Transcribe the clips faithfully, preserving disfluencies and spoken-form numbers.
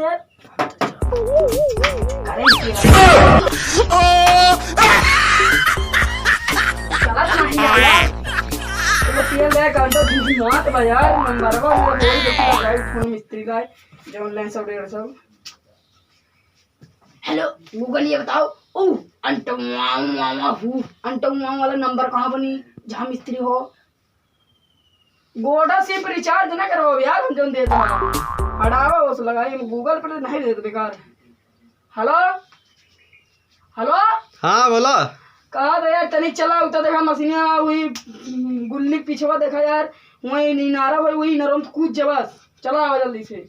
चलत नहीं यार। एगो तेल दे, कांटा झिझियात बा यार, नंबरवा हुआ बोल देती है, गाइस, फोन मिस्त्री का है, जौन लें सौ डेढ़ सौ। हेलो, गूगल, ये बताओ, ऊ अंटवाऊं वाला, हूँ, अंटवाऊं वाला नंबर कहाँ बनी, जहाँ मिस्त्री हो? गोडा सिम रिचार्ज ना करवाओ यार, हम जौन देत हन। हटावा ओस लगाई, हम Google पे नहीं देत बेकार। हेलो? हेलो? हाँ, बोला। कहा बे यार, तनिक चला उतर देखा मशीनिया, वही गुल्ली के पिछवा देखा यार, वही इनारा भाई, वही इनारा में कूद जा बस। चला आवा जल्दी से।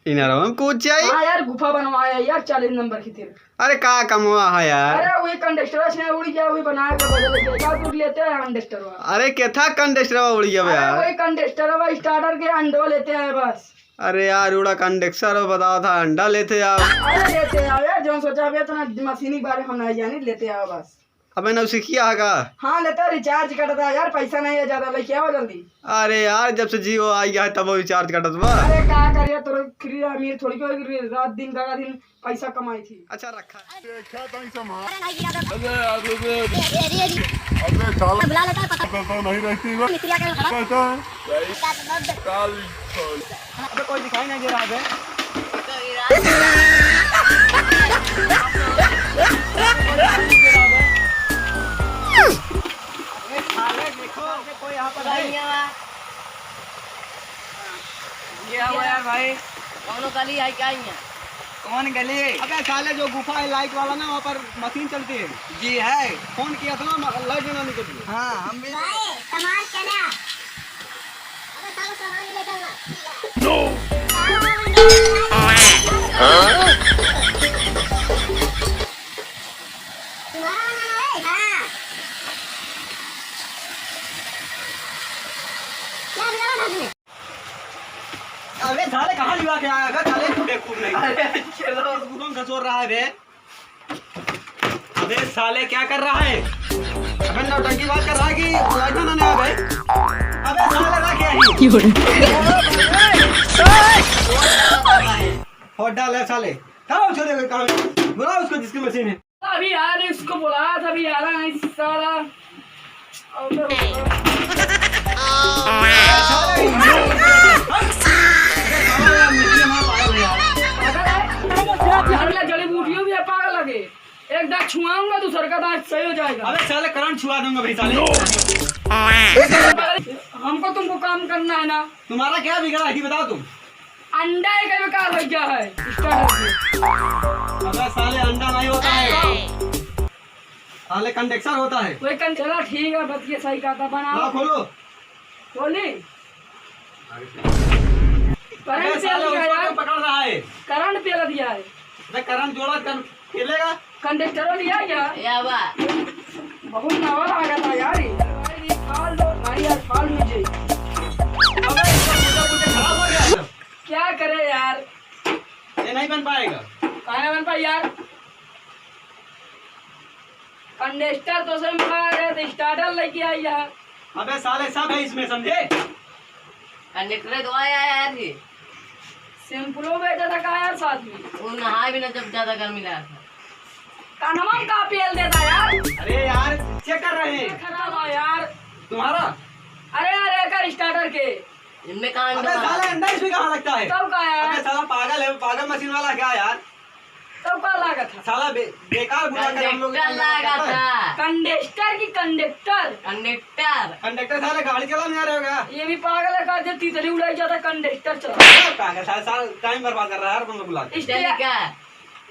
इनारा में कूद जाई? हाँ यार, गुफा बनवाया यार, चालीस नंबर की तेरे। अरे का कमवा है यार? अरे वही कंडक्टर से उड़ गया, वही बनाया के बदल के का दूर लेते हैं कंडक्टर वाला। अरे केथा कंडक्टर उड़ गया बे अरे यार? वही कंडक्टर वाला स्टार्टर के अंडवा लेते हैं बस। अरे यार, उड़ा कंडक्टर बताओ था, अंडा लेते आओ। अरे लेते आओ यार, जौन सोचा अबे इतना मशीनी के बारे हम नहीं जानी, लेते आओ बस। अबे नौसिखिया है का? हाँ, लेता रिचार्ज कटता यार, पैसा नहीं है ज्यादा, लेके आओ जल्दी। अरे यार, जब से जियो आ गया है तब वो रिचार्ज कटत बा। अरे का करिए, तोरे फ्री अमीर थोड़ी कोई रे-, रात दिन का दिन पैसा कमाई थी। अच्छा रखा। देखा था ही संभाल। अरे यार, अबे, अबे, अबे साला बुला लेता है, पता पता तो नहीं रहती है। मिस्त्रिया के खड़ा। पता है। काल अबे कोई दिखाई नहीं दे रहा है बे। अरे साले देखो, कोई यहाँ पर नहीं। ये हमारा यार भाई। कौनो गली है क्या यहाँ? कौन गली? अबे साले जो गुफा है लाइट वाला ना, वहाँ पर मशीन चलती है। जी है। फोन किया था ना, लाइट ना निकल रही है। हाँ, हम भी भाई, सामान चला। अबे साला सामान ले चलना। तुम्हारा बनाना है? हाँ। क्या बिगाड़ा था तूने? अबे साले कहाँ लुआ के आया है? साले बेवकूफ नहीं। अरे चलो। इस गुफा में घसोर रहा है बे। अबे साले क्या कर रहा है? अबे नौटंकी बात कर रहा है कि लाइट ना आने अबे। अबे साले रख यहीं। क्यों रे? हट डाल है साले। कहाँ उसको देखो कहाँ? बुलाओ उसको जिसकी मशीन है। अभी यार इसको बुलाया था, अभी आ रहा है साला। अरे जड़ी बूटियों भी है पागल लगे। एक दांत छुआऊंगा, दूसर का दांत सही हो जाएगा। अबे साले करंट छुआ दूंगा भाई साले। हमको तुमको काम करना है ना। तुम्हारा क्या बिगड़ा है, ये बताओ तुम। अंडा ही कई बेकार हो गया है स्टार्टर में। अबे साले अंडा नहीं होता है। साले कंडेंसर होता है। वही कं-, चला ठीक है, बतिया सही कहा था, बनाओ। हाँ, खोलो। खोली? अबे करंट पे साले दिया उसको यार। क्यों पकड़ रहा है? करंट पे दिया है। अबे करंट जोड़ा कर खेलेगा? कंडक्टर लिया क्या? या बा। बहुत नवा लागत है यार ये। भाई, ये फाल दो, भाई यार, फाल में जी। अबे इसका पूजा पूजा खराब हो गया। क्या करे यार? ये नहीं बन पाएगा। काहे ना बन पाई यार? कंडक्टर तो से मंगा रहे थे, स्टार्टर लेके आई है। अबे साले सब है इसमें, समझे? कंडक्टर तो आया है यार ये। सिंपलो बैठा था का यार साथ में? वो नहाए भी ना जब ज्यादा गर्मी लगा था। कानवा में का पेल देता यार? अरे यार, चेक कर रहे हैं। खराब है यार। तुम्हारा? अरे यार, एकर स्टार्टर के। इनमें कहाँ अंडा अबे मारा? साला अंडा इसमें कहाँ लगता है? तब का यार? अबे साला पागल है, पागल मशीन वाला क्या यार? तब का लागत है? साला बे-, बेकार बुला कर हम लोग कंडक्टर लागत है। कंडक्टर की कंडक्टर। कंडक्टर। कंडक्टर साला गाड़ी चला नहीं आ रहा होगा। ये भी पागल है, का जे तीतली उड़ाई जाता कंडक्टर चला। पागल साला, साला टाइम बर्बाद कर रहा है यार तुम लोग बुला के। चल क्या?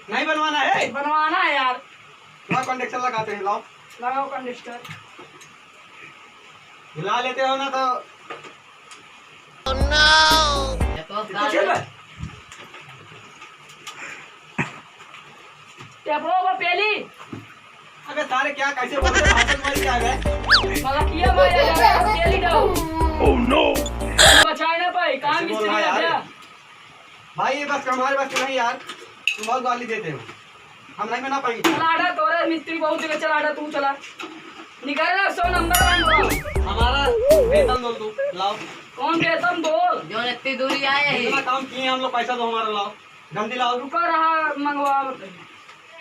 नहीं बनवाना है? बनवाना है यार। ला कंडक्टर लगाते हैं, लाओ। लगाओ कंडक्टर। हिला लेते हो ना तो। ये तो कुछ है ना? टेबलो पर पेली। अबे सारे क्या कैसे बोल रहे हैं? भाषण मारी क्या है? मलकिया माया यार, पेली डाल। Oh no! बचाए ना पाई, काम कैसे बोल रहा है मिस्त्री यार? क्या? भाई, ये बस हमारे बस की नहीं यार, तुम बहुत गाली देते हो, हम नहीं बना पाएंगे। चला हटा, तोरे मिस्त्री बहुत जगह, चला हटा, तू चला। निकाल ना, सौ नंबर वन बोल। हमारा वेतन दो तू, लाओ। कौन वेतन बोल? जो इतनी दूरी आए हैं। इतना काम किए हम लोग, पैसा दो हमारा, लाओ। जल्दी लाओ। रुका रहा, मंगवा।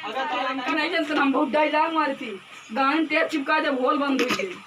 अगर तो इनका नहीं जानते, हम बहुत dialogue मारी थी। गाने तेज चिपका जब होल बंद हुई थी।